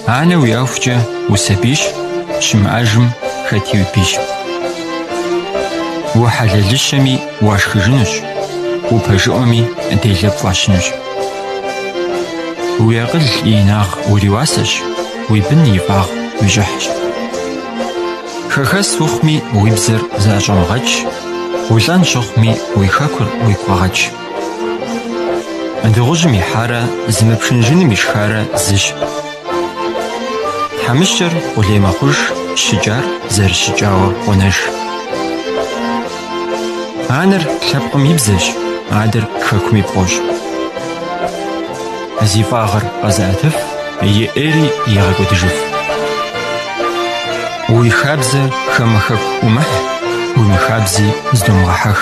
Анэ уиӏэхукӏэ усабийщ, щымыӏэжым хэти уи бийщ. Ухьэлэлыщэми уашхыжынущ, упэжыӏуэми делэ пфӏащынущ. Уи акъыл и инагъ уриуасэщ, уи бын и фӏагъ уи щӏыхьщ. Хэхэс ухъуми уи бзэр зыӏэщӏэмыгъэкӏ, улӏэн щыхъуми уи хэкур уигу къэгъэкӏ. Дыгъужьым ихьарэ зымыпшыныжыным ишхарэ зыщ. Тхьэмыщкӏэр къулей мэхъуж, щыкӏар зэрыщыкӏауэ къонэж. Анэр лъэпкъым и бзэщ, адэр хэкум и пкъощ. Зи фӏагъыр къэзыӏэтыф, и ӏейри егъэкӏуэдыжыф. Уи хабзэ хамэ хэку умыхь, уи мыхабзи зыдомыгъэхьэх.